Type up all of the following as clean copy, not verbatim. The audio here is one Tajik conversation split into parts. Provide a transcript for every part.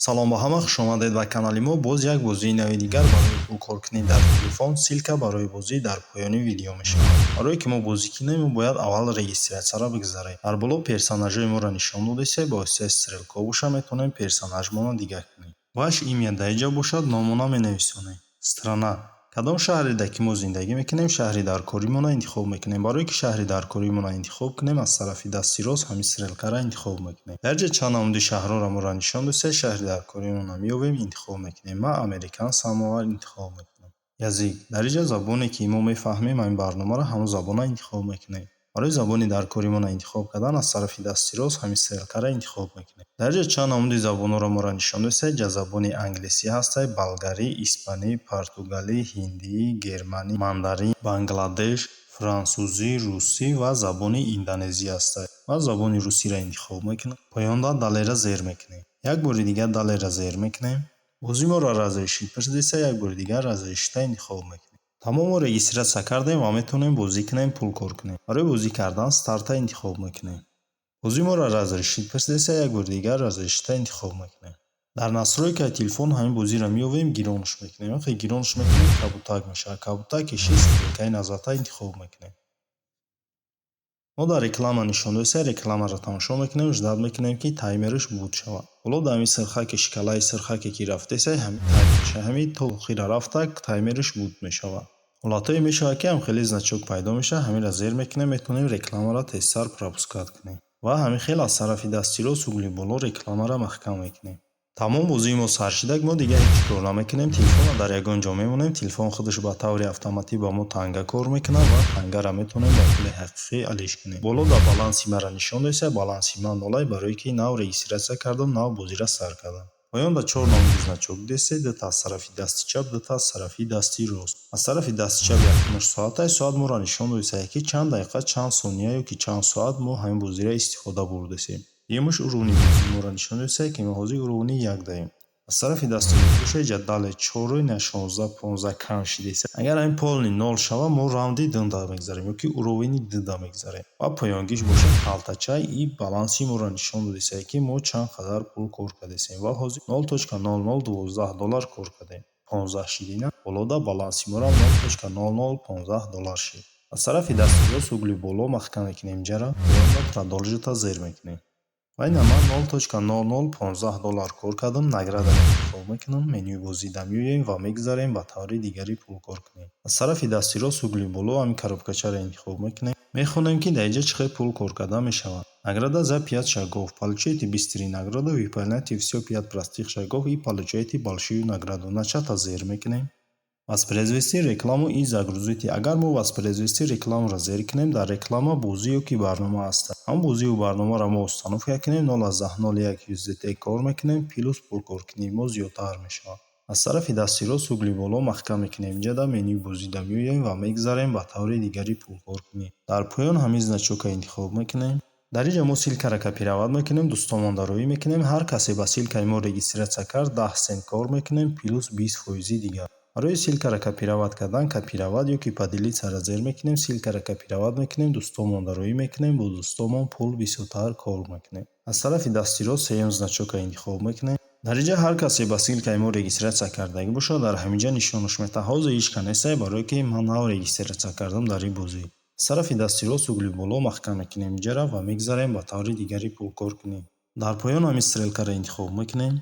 Салом ба ҳама, хушомадед ба канали мо. Боз як бозии нави дигар барои пулкоркунӣ дар телефон. Ссылка барои бозӣ дар поёни видео мешавад. Барое ки мо бозӣ кунем, мо бояд аввал регистрация ро бигзарем. Дар боло персонажҳои моро нишон додесе, ба воситаи стрелка боша метавонем персонажмонро дигар кунем. Ваше имя дар инҷа бошад, номона менависонем. Страна, кадом шаҳреда ки мо зиндагӣ мекунем, шаҳри даркоримонро интихоб мекунем. Барое ки шаҳри даркоримонро интихоб кунем, аз тарафи дасти рост ҳамин стрелка ро интихоб мекунем. Дар ҷа чанд намуди шаҳрҳоро моро нишон додесе, шаҳри даркоримонро меёбем, интихоб мекунем. Ман Американ Самоа интихоб мекунам. Язык, дар инҷа забоне ки мо мефаҳмем ҳамин барномаро, ҳамон забонро интихоб мекунем. Барои забони даркоримонро интихоб кардан, аз тарафи дасти рост ҳамин стрелка ро интихоб мекунем. Дар ҷа чанд намуди забонҳоро моро нишон додесе, ҷа забони англисӣ ҳастай, болгарӣ, испанӣ, португалӣ, ҳиндӣ, германӣ, мандарин, бангладеш, франсузӣ, русӣ ва забони индонезӣ ҳастай. Ман забони русиро интихоб мекунам. Поёнда «Далее» ра зер мекунем. Як бори дигар «Далее» ра зер мекунем. Бозӣ моро «Разрешить» пурсидеса, як бори дигар «Разрешить» а интихоб мекунем. Тамом, мо регистрация кардем ва метавонем бозӣ кунем, пул кор кунем. Барои бозӣ кардан «Старт» а интихоб мекунем. Бозӣ моро «Разрешить» пурсидеса, як бори дигар «Разрешить» а интихоб мекунем. Дар настройка и телефон ҳамин бозиро меёбем, гиронш мекунем. Вақте гиронш мекунем, кабутак мешавад. Кабутак ки шид, стрелка и назад а интихоб мекунем. Мо дар реклама нишон додеса, рекламаро тамошо мекунем, ждать мекунем, ки таймераш буд шавад. Ҳоло дар ҳамин сирхаки, шкала и сирхаке ки рафтеса, ҳамин таймер мешавад. Ҳамин то охира рафта, таймераш буд мешавад. Ҳолатҳое мешавад, ки ҳам хеле значок пайдо мешавад, ҳаминро зер мекунем, метавонем рекламаро тезтар пропускать кунем. Ва ҳамин хел аз тарафи дасти рост угли боло рекламаро маҳкам мекунем. Тамом, бозии мо сар шидак, мо дигар ҳеҷ кор намекунем, телефонро дар ягон ҷо мемонем, телефон худаш ба таври автоматӣ ба мо танга кор мекунад ва тангаро метавонем ба пули ҳақиқӣ алиш кунем. Боло дар баланси маро нишон додеса, баланси ман нолай, барое ки нав регистрация кардам, нав бозиро сар кардам. Поён ба чор намуди значок дидесте: дута аз тарафи дасти чап, дута аз тарафи дасти рост. Аз тарафи дасти чап якумаш соатае, соат моро нишон додеста, ки чанд дақиқа, чанд сония ё ки чанд соат мо ҳамин бозиро истифода бурдесем. Дуюмаш уровни бозии моро нишон додеста, ки мо ҳозир уровни як даем. Аз тарафи дасти рост боша, ҷадвали чору ина 16, 15 кам шидеста. Агар ҳамин полный нол шавад, мо раунди дунда мегзарем ё ки уровени дуда мегзарем. Ва поёнгиш бошад, халтача и баланси моро нишон додеста, ки мо чанд қадар пул кор кардесем, ва ҳозир 0.0012 доллар кор кардем. 15 шидина, болода баланси моро 0.0015 доллар шид. Аз тарафи дасти рост угли боло маҳкам мекунем инҷаро, поёнро «Продолжить» а зер мекунем. Ва ина ман 0.0015 доллар кор кардам, награда ро интихоб мекунам, менюи бозида меоем ва мегзарем ба таври дигари пул кор кунем. Аз тарафи дасти рост угли боло ҳамин коробка чаро интихоб мекунем. Мехонем, ки дар инҷа чӣ хел пул кор карда мешавад. Награда за пять шагов. Получаете быстрые награду, выполняйте все пять простых шагов и получаете большую награду. «Начать» а зер мекунем. Воспроизвести рекламу и загрузите. Агар мо «Воспроизвести рекламу» ро зер кунем, дар реклама бозӣ ё ки барнома ҳаст. Ҳамон бозию барномаро мо установка кунем, 0.01 USDT кор мекунем, плюс пулкоркунии мо зиёдтар мешавад. Аз тарафи дасти рост угли боло маҳкам мекунем. Инҷа менюи бозида меоем ва мегзарем ба таври дигари пулкоркунӣ. Дар поён ҳамин значок а интихоб мекунем. Дар инҷа мо ссылка ро копировать мекунем, дӯстонмонда роӣ мекунем. Ҳар касе ба ссылка и мо регистрация кард, 10 сент кор мекунем, плюс 20 фоизи дигар. Барои ссылка ро копировать кардан, «Копировать» ё ки «Поделиться» ро зер мекунем, ссылка ро копировать мекунем, дӯстонмонда роӣ мекунем, бо дӯстонмон пул бисёртар кор мекунем. Аз тарафи дасти рост сеюм значок а интихоб мекунем. Дар инҷа ҳар касе ба ссылка и мо регистрация кардагӣ бошад, дар ҳаминҷа нишонаш метаҳад. Ҳозир ҳеҷ ка нестай, барое ки ман нав регистрация кардам дар ин бозӣ. Аз тарафи дасти рост угли боло маҳкам мекунем инҷаро ва мегзарем ба таври дигари пулкор кунем. Дар поён ҳамин стрелка ро интихоб мекунем.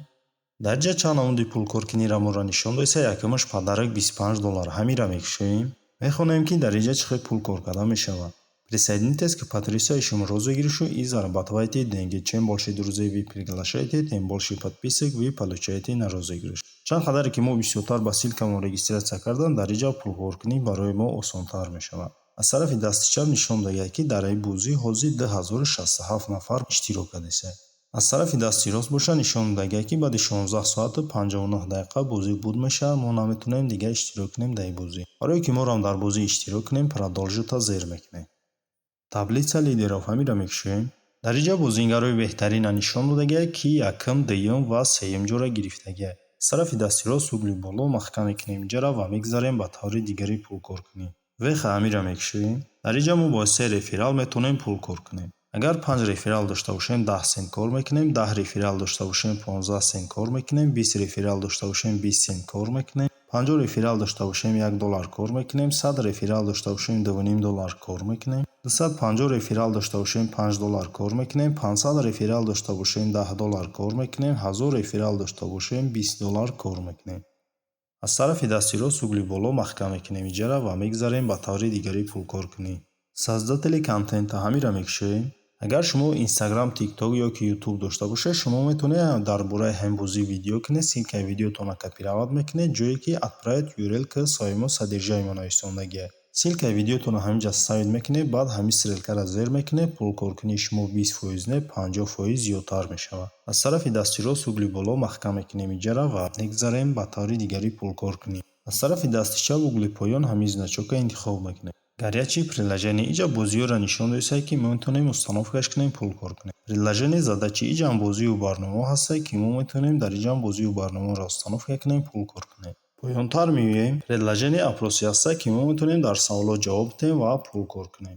Дар инҷа чанд намуди пулкоркуниро моро нишон додеста, якумаш подарок 25 доллар. Ҳаминро мекушоем. Мехонем, ки дар инҷа чӣ хел пул кор карда мешавад. Присоединитесь к потрясающему розыгрышу и зарабатывайте деньги. Чем больше друзей вы приглашаете, тем больше подписок вы получаете на розыгрыш. Чанд қадаре ки мо бисёртар ба ссылка мон регистрация кардам, дар инҷа пулкоркунӣ барои мо осонтар мешавад. Аз тарафи дасти чап нишон додагист, ки дар ин бозӣ ҳозир 2067 нафар иштирок кардесанд. Аз тарафи дасти рост бошад, нишон додагист, ки баъди 16 соату 59 дақиқа бозӣ буд мешавад, мо наметавонем дигар иштирок кунем дар ин бозӣ. Барое ки моро ҳам дар бозӣ иштирок кунем, «Продолжить» а зер мекунем. Таблица лидеров, ҳаминро мекушоем. Дар инҷа бозингарои беҳтаринро нишон додагист, ки якум, дуюм ва сеюм ҷоро гирифтагист. Аз тарафи дасти рост угли боло маҳкам мекунем инҷаро ва мегзарем ба таври дигари пулкоркунӣ. Веха, ҳаминро мекушоем. Дар инҷа мо бо воситаи реферал метавонем пул кор кунем. Агар панҷ реферал дошта бошем, 10 сент кор мекунем, 10 реферал дошта бошем, 15 сент кор мекунем, 20 реферал дошта бошем, 20 сент кор мекунем, 50 реферал дошта бошем, 1 доллар кор мекунем, 100 реферал дошта бошем, 2,5 доллар кор мекунем, 250 реферал дошта бошем, 5 доллар кор мекунем, 500 реферал дошта бошем, 10 доллар кор мекунем, 1000 реферал дошта бошем, 20 доллар кор мекунем. Аз тарафи дасти рост угли боло маҳкам мекунем иҷара ва мегзарем ба таври дигари пулкоркунӣ. Создатели контента ҳамира мекушоем. Агар шумо Инстаграм, Тикток ё ки Ютуб дошта бошед, шумо метавонед дар бораи ҳамин бозӣ видео кунед, ссылкаи видеотонро копировать мекунед, ҷое ки «Отправить URL к своему содержимому» нависондагиа. Ссылкаи видеотонро ҳамин ҷа ставить мекунед, баъд ҳамин стрелкаро зер мекунед, пулкоркунии шумо 20% не, 50% зиёдтар мешавад. Аз тарафи дасти рост угли боло маҳкам мекунем иҷара ва мегзарем ба таври дигари пулкоркунӣ. Аз тарафи дасти чап угли поён ҳамин значокро интихоб мекунем. Горячие приложения иҷа бозиҳоро нишон додааст, ки мо метавонем установкаш кунем, пул кор кунем. Приложение задачи иҷаам бозию барномаҳо ҳастанд, ки мо метавонем дар иҷаам бозию барномаҳоро установка кунем, пул кор кунем. Поёнтар меоем, приложение опросы ҳастанд, ки мо метавонем дар саволҳо ҷавоб диҳем ва пул кор кунем.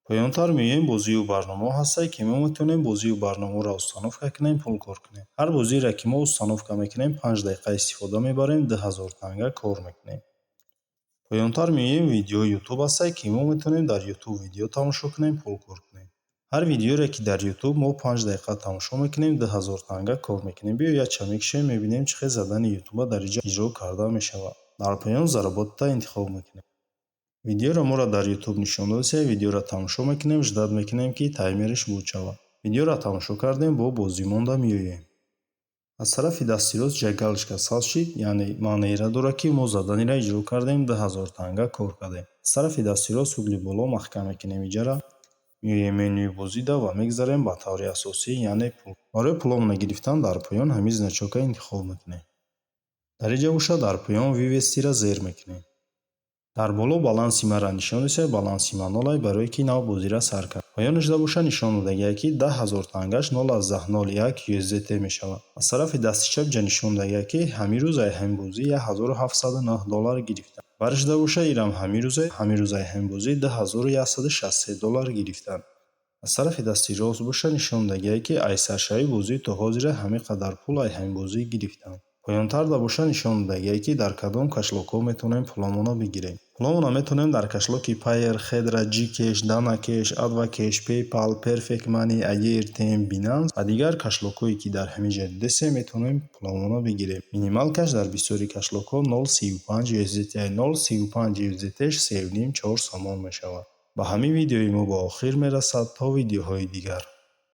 Поёнтар меоем, бозию барномаҳо ҳастанд, ки мо метавонем бозию барномаҳоро установка кунем, пул кор кунем. Ҳар бозиеро, ки мо установка мекунем, 5 дақиқа истифода мебарем, 2000 танга кор мекунем. Поёнтар меоем, видеои Ютуб ҳастанд, ки мо метавонем дар Ютуб видео тамошо кунем, пул кор кунем. Ҳар видеоеро, ки дар Ютуб мо 5 дақиқа тамошо мекунем, 2000 танга кор мекунем. Биё, якчанд мекушем, мебинем, чӣ хел задани Ютуба дар инҷа иҷро карда мешавад. Дар поён «Заработать» интихоб мекунем. Видеоро моро дар Ютуб нишон додааст, видеоро тамошо мекунем, ждать мекунем, ки таймериш буд шавад. Видеоро тамошо кардем, бо бозӣ монда меоем. Аз тарафи дасти рост ҷа галочка сабз шид, яъне маънеиро дорад, ки мо заданиро иҷро кардем, 2000 танга кор кардем. Аз тарафи дасти рост угли боло маҳкам мекунем иҷара, меоем менюи бозида ва мегзарем ба таври асосӣ, яъне пул. Барои пуломона гирифтан дар поён ҳамин значокро интихоб мекунем. Дар инҷа бошад, дар поён «Вывестиро» зер мекунем. Дар боло баланси маро нишон додааст, баланси ман нолай, барое ки нав бозиро сар кард. Поёнашда бошад, нишон додагиае, ки 10 000 тангаш 0,01 USDT мешавад. Аз тарафи дасти чап ҷа нишон додагиае, ки ҳамин рӯз ай ҳамин бозӣ 1709 доллар гирифтам. Барашда бошад, ирам ҳамин рӯз ай ҳамин бозӣ 2163 доллар гирифтам. Аз тарафи дасти рост бошад, нишон додагиае, ки ай саршавии бозӣ то ҳозира ҳамин қадар пул ай ҳамин бозӣ гирифтам. Поёнтарда бошад, нишон додагиае, ки дар кадом кошелёкҳо метавонем пуломонро бигирем. Пуломонро метавонем дар кошелёки Payeer, Хедра, Gcash, DanaCash, AdvCash, PayPal, Perfect Money, Airtm, Binance ва дигар кошелёкҳое, ки дар ҳамин ҷа дидастем, метавонем пуломонро бигирем. Минималкаш дар бисёри кошелёкҳо 0,35 USDT, 0,35 USDT 3,5-4 сомон мешавад. Ба ҳамин видеои мо ба охир мерасад. То видеоҳои дигар.